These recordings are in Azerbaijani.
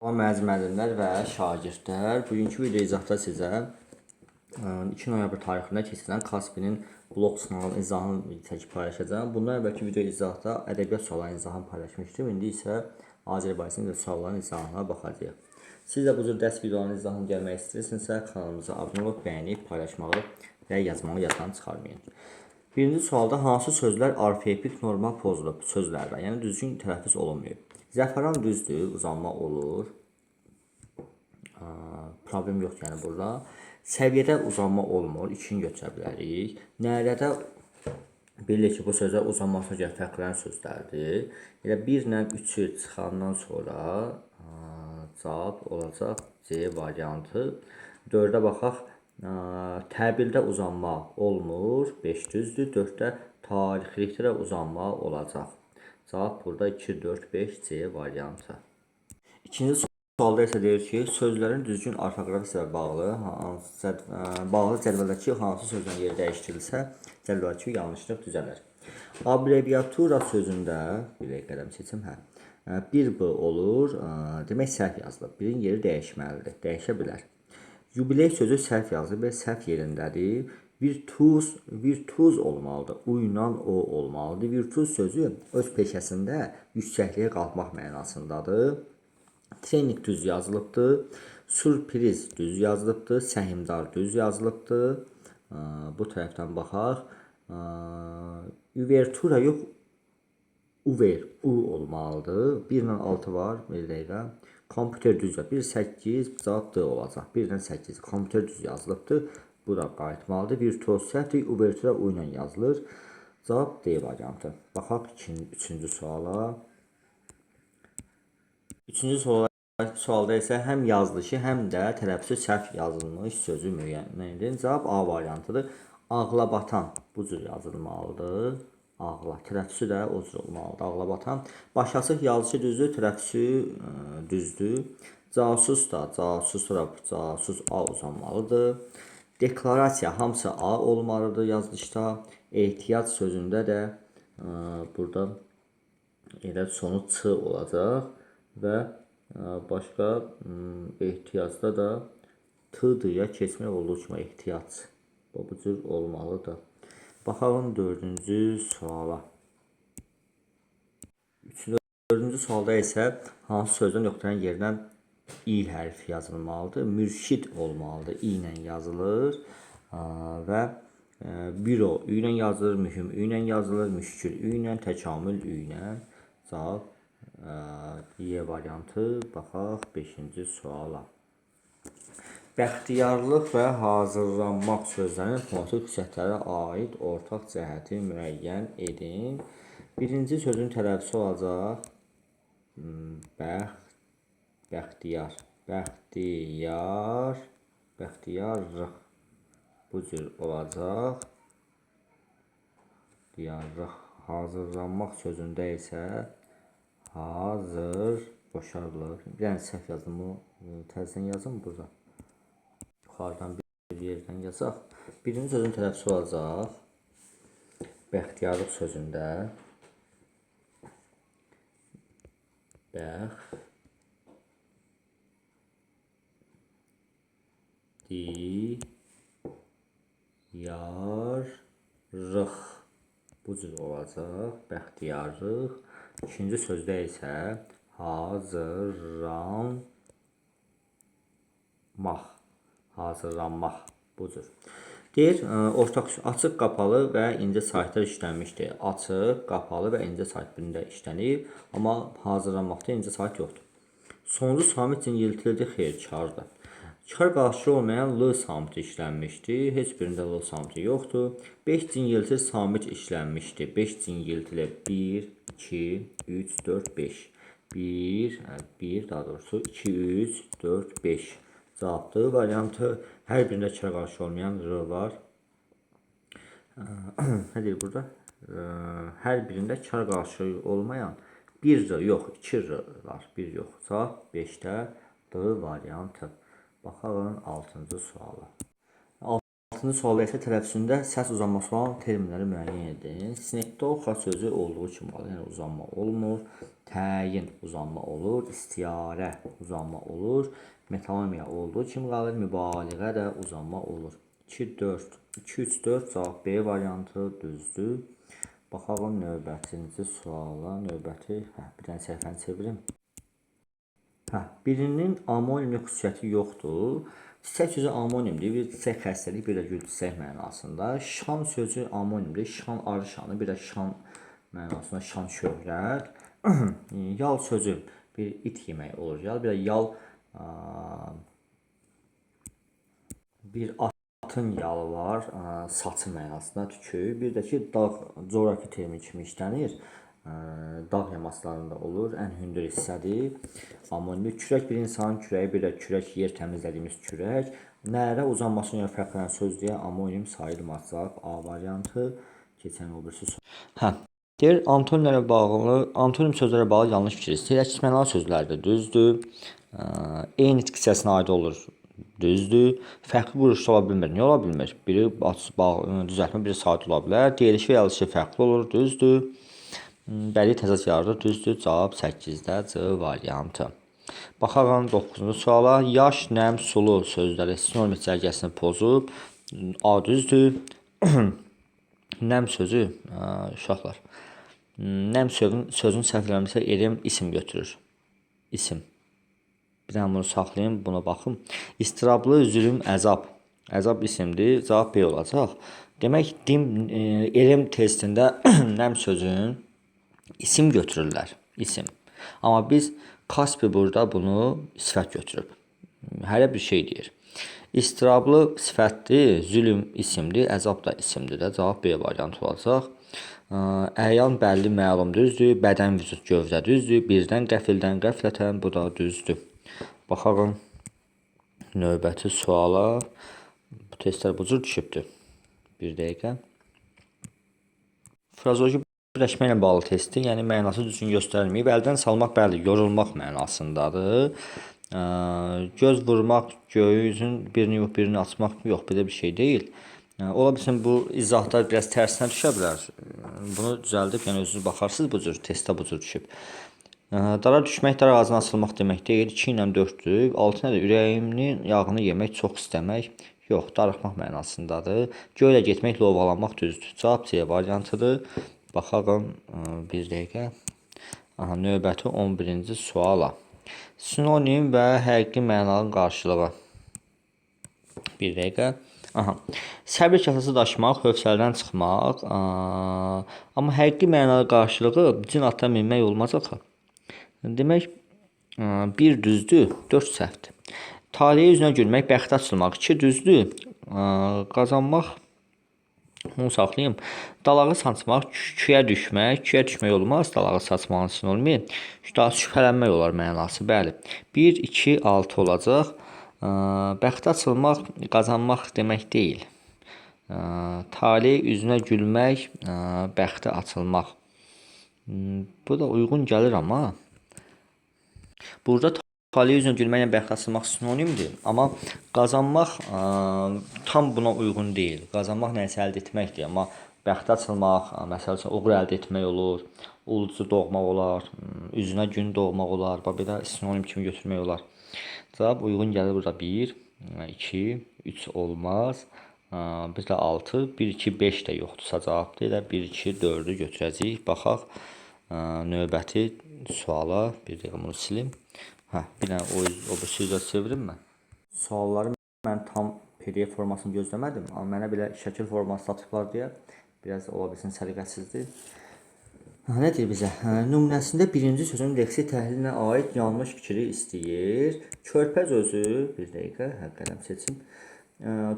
Salam əziz müəllimlər və şagirdlər. Bugünkü video izahda sizə 2 noyabr tarixində keçirilən Kaspinin blok sınavının izahını çəkib paylaşacağam. Bundan əvvəlki video izahda ədəbiyyat suallarının izahını paylaşmışdım. İndi isə Azərbaycan dili suallarının izahına baxacağıq. Siz də bu cür dərs videolarının izahını gəlmək istəyirsinizsə, kanalımıza abunə olub, bəyənib, paylaşmağı və yazmağı yaddan çıxarmayın. Birinci sualda hansı sözlər orfoepik norma pozulub sözlərdə, yəni düzgün tələffüz olunmayıb. Zəfəran düzdür, uzanma olur. Problem yoxdur yəni burada. Səviyyədə uzanma olmur, 2-ni götürə bilərik. Nərədə bilirik ki, bu sözlər uzanmasına görə fərqlənən sözlərdir. Elə 1 ilə 3-ü çıxandan sonra cavab olacaq C variantı. 4-ə baxaq. Təbildə uzanma olmur, 5 düzdür. 4-də tarixlikdə də uzanma olacaq. Cavab burada 2, 4, 5 C variantı. İkinci sualda isə deyir ki, sözlərin düzgün orfoqrafiyası ilə bağlı hansı bağlı cədvəldəki hansı sözün yeri dəyişdirilsə, cədvəldəki yanlışlıq düzələr. Abreviatura sözündə bir qədəm seçim, hə. Bir B olur, demək səhv yazılıb. Birin yeri dəyişməlidir, dəyişə bilər. Yubiley sözü səhv yazılıb və səhv yerindədir. Virtuos, virtuoz olmalıdır. U ilə o olmalıdır. Virtuoz sözü öz peşəsində yüksəkliyə qalxmaq mənasındadır. Trening düz yazılıbdır. Sürpriz düz yazılıbdır. Səhimdar düz yazılıbdır. Bu tərəfdən baxaq. Uvertura yox, uver, u olmalıdır. 1 ilə 6 var, bir dəqiqə. Kompüter düz 1 8 cavab D olacaq. 1 ilə 8 kompüter düz yazılıbdır. Bu da qayıtmalıdır. Virtuoz səhvdir. Uvertura u ilə yazılır. Cavab D variantı. Baxaq üçüncü suala. Üçüncü sualda isə həm yazılışı, həm də tələffüzü səhv yazılmış sözü müəyyən edin. Cavab A variantıdır. Ağlabatan bu cür yazılmalıdır. Ağla. Tələffüzü də o cür olmalıdır. Ağlabatan. Başaçıq yazılışı düzdür, tələffüzü düzdür. Casus da, casus da, casus A uzanmalıdır. Deklarasiya hamısı A olmalıdır yazılışda. Ehtiyac sözündə də burada elə sonu Ç olacaq və başqa ehtiyacda da T-ya keçmək olduğu kimi ehtiyac. Bu cür olmalıdır. Baxalım dördüncü suala. Dördüncü sualda isə hansı sözdən nöqtənin yerinə İ hərfi yazılmalıdır? Mürşid olmalıdır. İ ilə yazılır və büro Ü ilə yazılır, mühüm Ü ilə yazılır, müşkül Ü ilə, təkamül Ü ilə. Cavab Y variantı. Baxaq 5-ci suala. Bəxtiyarlıq və hazırlanmaq sözlərinin fonetik xüsusiyyətlərə aid ortaq cəhəti müəyyən edin. Birinci sözün tələffüzü olacaq bəxtiyar, bəxtiyar, bəxtiyarlıq bu cür olacaq. Diyarlıq. Hazırlanmaq sözündə isə hazır boşarılır. Bir dənə səhv yazdım, bunu təzədən yazım burada. Yuxarıdan bir yerdən yazaq. Birinci sözün tələffüzü olacaq. Bəxtiyarlıq sözündə bəx di yarlıq bu cür olacaq. Bəxtiyarlıq. İkinci sözdə isə hazırlanmaq. Hazırlanmaq bu cür. Deyir, ortaq açıq, qapalı və incə saytlar işlənmişdir. Açıq, qapalı və incə sayt birində işlənib, amma hazırlanmaqda incə sayt yoxdur. Sonuncu samit cingiltilidir, xeyr, kardır. Kar qarşılığı olmayan L samiti işlənmişdi. Heç birində L samiti yoxdur. 5 cingiltili samit işlənmişdi. 5 cingiltili 1, 2, 3, 4, 5. 1, 1 daha doğrusu 2, 3, 4, 5 cavabdır. Variantı hər birində kar qarşı olmayan R var. Nə deyir burada? Hər birində kar qarşılığı olmayan 1 R yox, 2 R var. 1 yox. Cavab 5-də D variantı. Baxalım 6-cı suala. 16-cı sualda isə tələffüzündə səs uzanması olan terminləri müəyyən edin. Sinekdoxa sözü olduğu kimi qalır, yəni uzanma olmur. Təyin uzanma olur, istiarə uzanma olur, metonomiya olduğu kimi qalır, mübaliğə də uzanma olur. 2, 4, 2, 3, 4 cavab B variantı düzdür. Baxalım növbətinci suala, növbəti, bir dənə səhifəni çevirim. Birinin amonimli xüsusiyyəti yoxdur. Çiçək sözü amonimdir, bir çiçək xəstəlik, bir də gül çiçək mənasında. Şan sözü amonimdir, şan arı şanı, bir də şan mənasında şan şöhrət. Yal sözü bir it yeməyi olur. Yal, bir də yal bir atın yalı var, saçı mənasında tükü. Bir də ki, dağ coğrafi termi kimi işlənir. Dağ yamaslarında olur. Ən hündür hissədir. Amonimli kürək bir insanın kürəyi, bir də kürək yer təmizlədiyimiz kürək. Nərə uzanmasına görə fərqlənən söz deyə amonim sayılmaz. Cavab A variantı. Keçən o birisi. Deyir, antonimlərə bağlı, antonim sözlərə bağlı yanlış fikir istəyir. Əks mənalı sözlərdir, düzdür. Eyni nitq hissəsinə aid olur, düzdür. Fərqli quruluşda ola bilmir. Niyə ola bilmir? Biri düzəltmə, biri sadə ola bilər. Deyilişi və yazılışı fərqli olur, düzdür. Bədii təzad yaradır, düzdür. Cavab 8-də C variantı. Baxaq 9-cu suala. Yaş, nəm, sulu sözləri sinonim cərgəsini pozub. A düzdür. Nəm sözü, uşaqlar, nəm sözün səhv eləmirəmsə erim isim götürür. İsim. Bir dənə bunu saxlayın, buna baxın. İstirablı, zülüm, əzab. Əzab isimdir, cavab B olacaq. Demək, dim, erim testində nəm sözün isim götürürlər. İsim. Amma biz Kaspi burada bunu sifət götürüb. Hələ bir şey deyir. İstirablı sifətdir, zülüm isimdir, əzab da isimdir də. Cavab B variantı olacaq. Əyan bəlli, məlum düzdür. Bədən, vücud, gövdə düzdür. Birdən, qəfildən, qəflətən bu da düzdür. Baxalım növbəti suala. Bu testlər bu cür düşübdür. Bir dəqiqə. Frazeoloji birləşmə ilə bağlı testdir. Yəni mənası düzgün göstərilməyib. Əldən salmaq bəli, yorulmaq mənasındadır. Göz vurmaq, gözün birini yox, birini açmaq yox, belə bir şey deyil. Ola bilsin bu izahlar biraz tərsinə düşə bilər. Bunu düzəldib, yəni özünüz baxarsınız bu cür, testdə bu cür düşüb. Dara düşmək, dar ağacına asılmaq demək deyil. 2 ilə 4-dür. 6 nədir? Ürəyimin yağını yemək, çox istəmək. Yox, darıxmaq mənasındadır. Göylə getmək, lovğalanmaq düzdür. Cavab C variantıdır. Baxalım bir dəqiqə. Aha, növbəti 11-ci suala. Sinonim və həqiqi mənanın qarşılığı. Bir dəqiqə. Aha. Səbir kasası daşımaq, hövsələdən çıxmaq. Amma həqiqi mənalı qarşılığı cin ata minmək olmaz axı. Demək, 1 düzdür, 4 səhvdir. Taleyə üzünə gülmək, bəxtə açılmaq, 2 düzdür. Qazanmaq, onu saxlayım. Dalağı sancmaq, küyə düşmək, küyə düşmək olmaz, dalağı saçmağın sinonimi. Daha şübhələnmək olar mənası, bəli. 1, 2, 6 olacaq. Bəxtə açılmaq, qazanmaq demək deyil. Tale üzünə gülmək, bəxtə açılmaq. Bu da uyğun gəlir amma. Burada tale üzünə gülməklə bəxtə açılmaq sinonimdir. Amma qazanmaq tam buna uyğun deyil. Qazanmaq nəyisə əldə etməkdir, amma bəxtə açılmaq, məsəl üçün uğur əldə etmək olur, ulduzlu doğmaq olar, üzünə gün doğmaq olar, bax belə sinonim kimi götürmək olar. Cavab uyğun gəlir burada 1, 2, 3 olmaz. Bir də 6, 1, 2, 5 də yoxdursa cavabdır. Elə 1, 2, 4-ü götürəcəyik. Baxaq növbəti suala. Bir dəqiqə bunu silim. Bir dənə o bir sözə çevirim mən. Sualları mən tam PDF formasını gözləmədim. Amma mənə belə şəkil forması satıblar deyə biraz ola bilsin səliqəsizdir. Nə deyir bizə? Nümunəsində birinci sözün leksik təhlilinə aid yanlış fikri istəyir. Körpə sözü, bir dəqiqə, qələm seçim.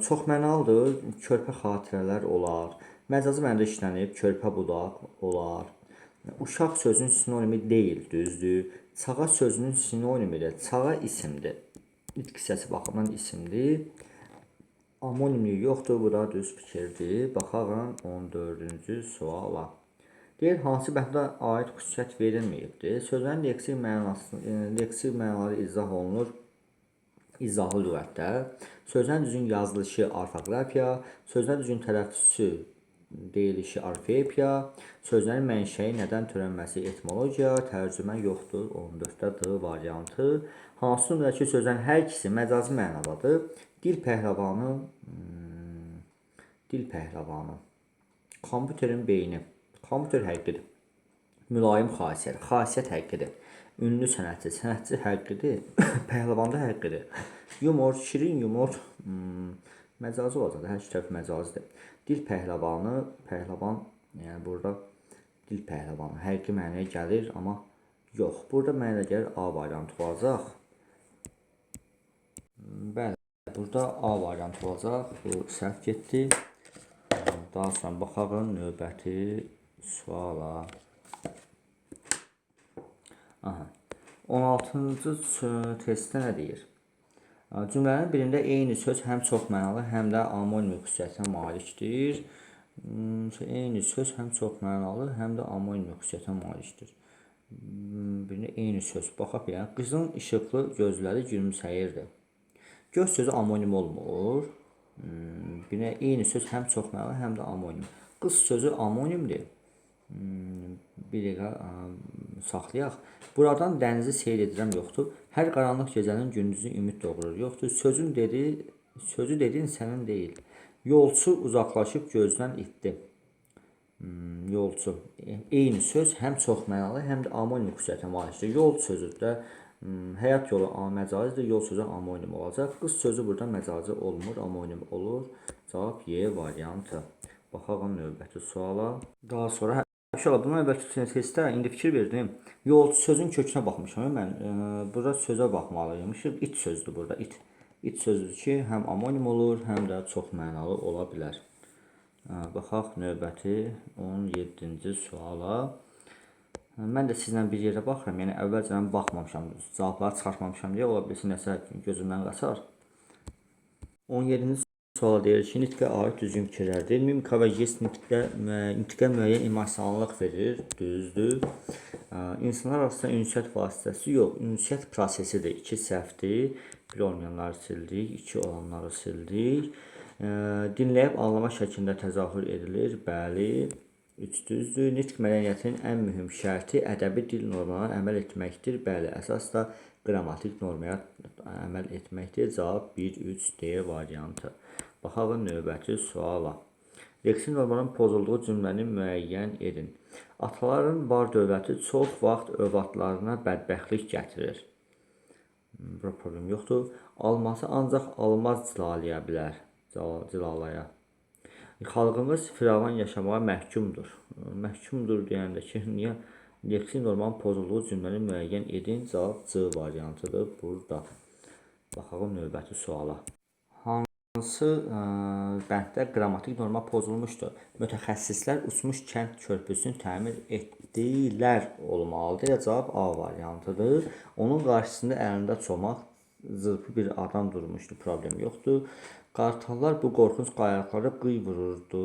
Çox mənalıdır. Körpə xatirələr olar. Məcazi mənada işlənib, körpə budaq olar. Uşaq sözünün sinonimi deyil, düzdür. Çağa sözünün sinonimidir. Çağa isimdir. Nitq hissəsi baxımından isimdir. Amonimliyi yoxdur, bu da düz fikirdir. Baxaq 14-cü suala. Deyir, hansı bəndə aid xüsusiyyət verilməyibdir? Sözlərin leksik mənası, leksik mənaları izah olunur. İzahlı lüğətdə. Sözlərin düzgün yazılışı orfoqrafiya, sözlərin düzgün tələffüzü deyilişi orfepiya, sözlərin mənşəyi nədən törənməsi etimologiya, tərcümə yoxdur. 14-də D variantı. Hansı nömrədəki sözlərin hər ikisi məcazi mənadadır? Dil pəhləvanı, dil pəhləvanı. Kompüterin beyni. Kompüter həqiqidir. Mülayim xasiyyət, xasiyyət həqiqidir. Ünlü sənətçi, sənətçi həqiqidir. Pəhləvan da həqiqidir. Yumor, şirin yumor, məcazi olacaq. Hər iki tərəf məcazidir. Dil pəhləvanı, pəhləvan, yəni burada dil pəhləvanı həqiqi mənaya gəlir, amma yox. Burada mənə gəlir A variantı olacaq. Bəli, burada A variantı olacaq. Bu səhv getdi. Daha sonra baxaq növbəti suala. Aha. 16-cı testdə nə deyir? Cümlənin birində eyni söz həm çox mənalı, həm də amonim xüsusiyyətinə malikdir. Eyni söz həm çox mənalı, həm də amonim xüsusiyyətinə malikdir. Birində eyni söz. Baxaq, yəni qızın işıqlı gözləri gülümsəyirdi. Göz sözü amonim olmur. Birində eyni söz həm çox mənalı, həm də amonim. Qız sözü amonimdir. Bir dəqiqə saxlayaq. Buradan dənizi seyr edirəm yoxdur. Hər qaranlıq gecənin gündüzü ümid doğurur yoxdur. Sözün dedi, sözü dedin sənin deyil. Yolçu uzaqlaşıb gözdən itdi. Yolçu. Eyni söz həm çox mənalı, həm də amonim xüsusiyyətinə malikdir. Yol sözü də həyat yolu məcazidir, yol sözü amonim olacaq. Qız sözü burada məcazi olmur, amonim olur. Cavab Y variantı. Baxaq növbəti suala. Daha sonra İnşallah bundan əvvəlki testdə indi fikir verdim. Yolçu sözün kökünə baxmışam mən. Burada sözə baxmalıymışıq. İt sözdür burada, it. İt sözdür ki, həm amonim olur, həm də çox mənalı ola bilər. Baxaq növbəti 17-ci suala. Mən də sizlə bir yerə baxıram. Yəni əvvəlcədən baxmamışam, cavabları çıxartmamışam deyə ola bilsin nəsə gözümdən qaçar. 17-ci suala deyir ki, nitqə aid düzgün fikirlərdir. Mimika və jest nitqə müəyyən emosionallıq verir. Düzdür. İnsanlar arasında ünsiyyət vasitəsi yox, ünsiyyət prosesidir. 2 səhvdir. Bir olmayanları sildik, 2 olanları sildik. Dinləyib anlama şəklində təzahür edilir. Bəli. 3 düzdür. Nitq mədəniyyətinin ən mühüm şərti ədəbi dil normalarına əməl etməkdir. Bəli, əsas da qrammatik normaya əməl etməkdir. Cavab 1, 3, D variantı. Baxaq növbəti suala. Leksik normanın pozulduğu cümləni müəyyən edin. Ataların var dövləti çox vaxt övladlarına bədbəxtlik gətirir. Bura problem yoxdur. Alması ancaq almaz cilalaya bilər. Cilalaya. Xalqımız firavan yaşamağa məhkumdur. Məhkumdur deyəndə ki, niyə leksik normanın pozulduğu cümləni müəyyən edin? Cavab C variantıdır burada. Baxaq növbəti suala. Hansı bənddə qrammatik norma pozulmuşdur? Mütəxəssislər uçmuş kənd körpüsünü təmir etdilər olmalıdır. Elə cavab A variantıdır. Onun qarşısında əlində çomaq zırpı bir adam durmuşdu. Problem yoxdur. Qartallar bu qorxunc qayalıqlara qıy vururdu.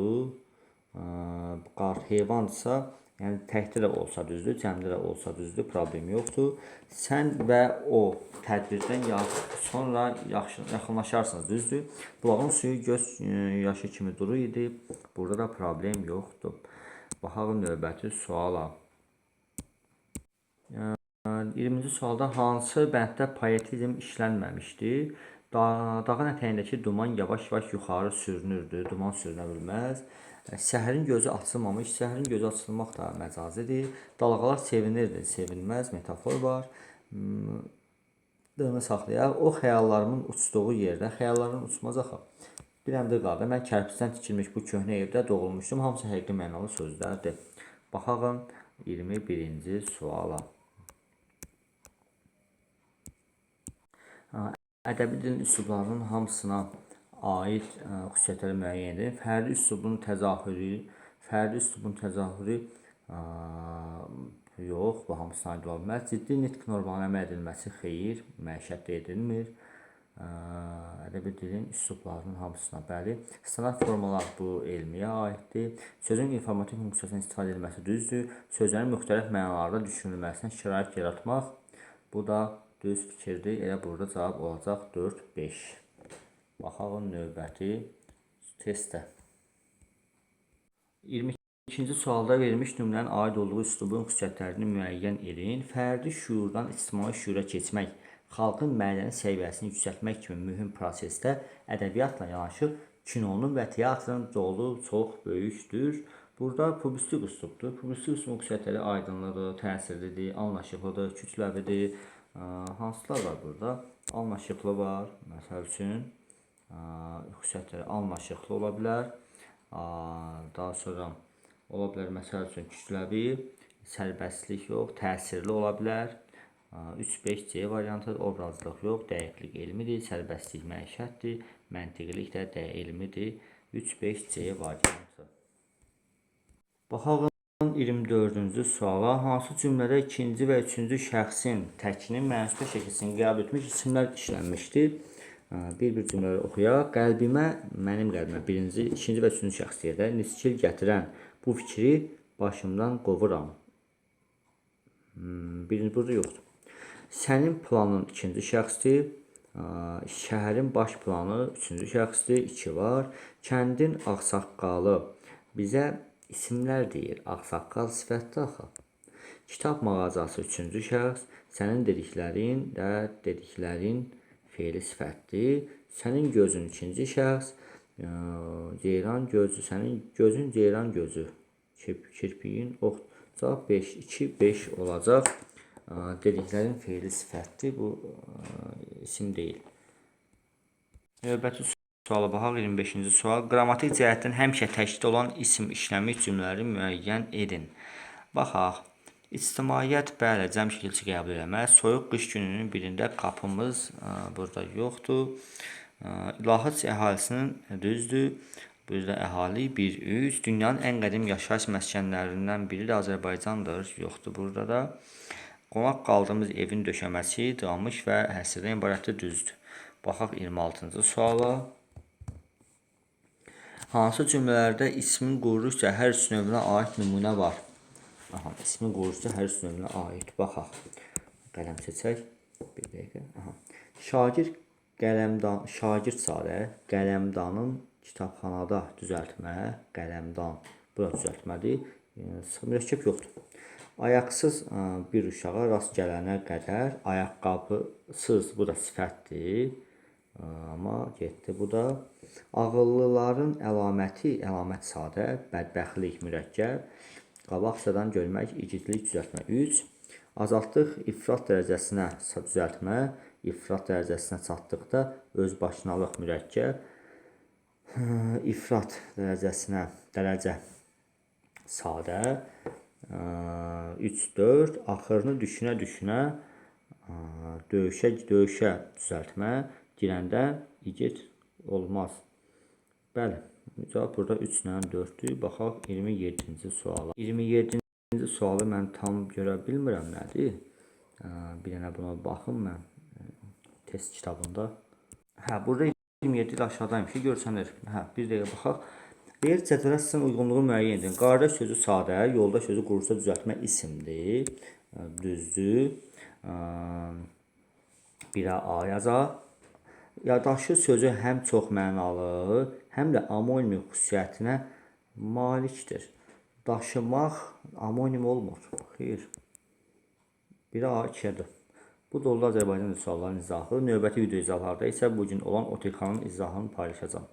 Qart heyvandırsa, yəni təkdə də olsa düzdür, cəmdə də olsa düzdür, problem yoxdur. Sən və o tədbirdən sonra yaxınlaşarsınız, düzdür. Bulağın suyu göz yaşı kimi duru idi. Burada da problem yoxdur. Baxaq növbəti suala. 20-ci sualda hansı bənddə poetizm işlənməmişdi? Dağın ətəyindəki duman yavaş-yavaş yuxarı sürünürdü. Duman sürünə bilməz. Səhərin gözü açılmamış. Səhərin gözü açılmaq da məcazidir. Dalğalar sevinirdi, sevinməz, metafor var. D-ni saxlayaq. O xəyallarımın uçduğu yerdə, xəyalların uçmaz axı. Bir dənə də qaldı. Mən kərpicdən tikilmiş bu köhnə evdə doğulmuşdum. Hamısı həqiqi mənalı sözlərdir. Baxaq 21-ci suala. Ədəbi dilin üslublarının hamısına aid xüsusiyyətləri müəyyən edin. Fərdi üslubun təzahürü, yox, bu hamısına aid ola bilməz. Ciddi nitq normalarına əməl edilməsi xeyir, məişətdə edilmir. Ədəbi dilin üslublarının hamısına bəli. Standart formalar bu elmiyə aiddir. Sözün informativ funksiyasından istifadə edilməsi düzdür. Sözlərin müxtəlif mənalarda düşünülməsinə şərait yaratmaq bu da Düz fikirdir. Elə burada cavab olacaq 4, 5. Baxaq növbəti testə. 22-ci sualda verilmiş nümunənin aid olduğu üslubun xüsusiyyətlərini müəyyən edin. Fərdi şüurdan ictimai şüura keçmək, xalqın mədəni səviyyəsini yüksəltmək kimi mühüm prosesdə ədəbiyyatla yanaşı kinonun və teatrın rolu çox böyükdür. Burada publisistik üslubdur. Publisistik üslubun xüsusiyyətləri aydınlıdır, təsirlidir, anlaşıqlıdır, kütləvidir. Hansılar var burada? Anlaşıqlı var. Məsəl üçün, xüsusiyyətləri anlaşıqlı ola bilər. Daha sonra ola bilər, məsəl üçün, kütləvi, sərbəstlik yox, təsirli ola bilər. 3-5 C variantı, obrazlıq yox, dəqiqlik elmidir, sərbəstlik məişətdir, məntiqilik də elmidir. 3-5 C variantı. Baxaq 24-cü suala. Hansı cümlədə ikinci və üçüncü şəxsin təkinin mənsubiyyət şəkilsini qəbul etmiş isimlər işlənmişdir? Bir-bir cümlələri oxuyaq. Qəlbimə, mənim qəlbimə birinci, ikinci və üçüncü şəxs deyir də, niskil gətirən bu fikri başımdan qovuram. Birinci burada yoxdur. Sənin planın ikinci şəxsdir. Şəhərin baş planı üçüncü şəxsdir. 2 var. Kəndin ağsaqqalı bizə isimlər deyir. Ağsaqqal sifətdir axı. Kitab mağazası üçüncü şəxs. Sənin dediklərin də dediklərin feili sifətdir. Sənin gözün ikinci şəxs. Ceyran gözü, sənin gözün ceyran gözü. Kirpiyin ox. Cavab 5, 2, 5 olacaq. Dediklərin feili sifətdir. Bu isim deyil. Növbəti suala baxaq. 25-ci sual. Qrammatik cəhətdən həmişə təkdə olan isim işləmiş cümlələri müəyyən edin. Baxaq. İctimaiyyət, bəli, cəm şəkilçi qəbul eləməz. Soyuq qış gününün birində qapımız burada yoxdur. İlahıç əhalisinin düzdür. Burada əhali 1-3. Dünyanın ən qədim yaşayış məskənlərindən biri də Azərbaycandır. Yoxdur burada da. Qonaq qaldığımız evin döşəməsi damış və həsirdən ibarətdir, düzdür. Baxaq 26-cı suala. Hansı cümlələrdə ismin quruluşca hər üç növünə aid nümunə var? Aha, ismin quruluşca hər üç növünə aid. Baxaq. Qələm seçək. Bir dəqiqə. Aha. Şagird qələmdan, şagird sadə, qələmdanın kitabxanada düzəltmə, qələmdan. Bu da düzəltmədir. Mürəkkəb yoxdur. Ayaqsız bir uşağa rast gələnə qədər ayaqqabısız, bu da sifətdir. Amma getdi bu da. Ağıllıların əlaməti, əlamət sadə, bədbəxtlik mürəkkəb, qabaqcadan görmək, igidlik düzəltmə 3. Azaldıq ifrat dərəcəsinə düzəltmə, ifrat dərəcəsinə çatdıqda özbaşınalıq mürəkkəb, ifrat dərəcəsinə dərəcə sadə, 3, 4, axırını düşünə-düşünə döyüşə düzəltmə, girəndə igid olmaz. Bəli, cavab burada 3 ilə 4-dür. Baxaq 27-ci suala. 27-ci sualı mən tam görə bilmirəm nədir. Bir dənə buna baxım mən test kitabında. Hə, burada 27 ilə aşağıdaymış ki, görsənir. Hə, bir dəqiqə baxaq. Deyir, cədvələ sizin uyğunluğu müəyyən edin. Qardaş sözü sadə, yoldaş sözü quruluşda düzəltmə isimdir. Düzdür. Birə A yazaq. Yadaşı sözü həm çox mənalı, həm də amonim xüsusiyyətinə malikdir. Daşımaq amonim olmur. Xeyr. 1-ə A, 2-yə D. Bu da oldu Azərbaycan suallarının izahı. Növbəti video izahlarda isə bu gün olan OTK-nın izahını paylaşacağam.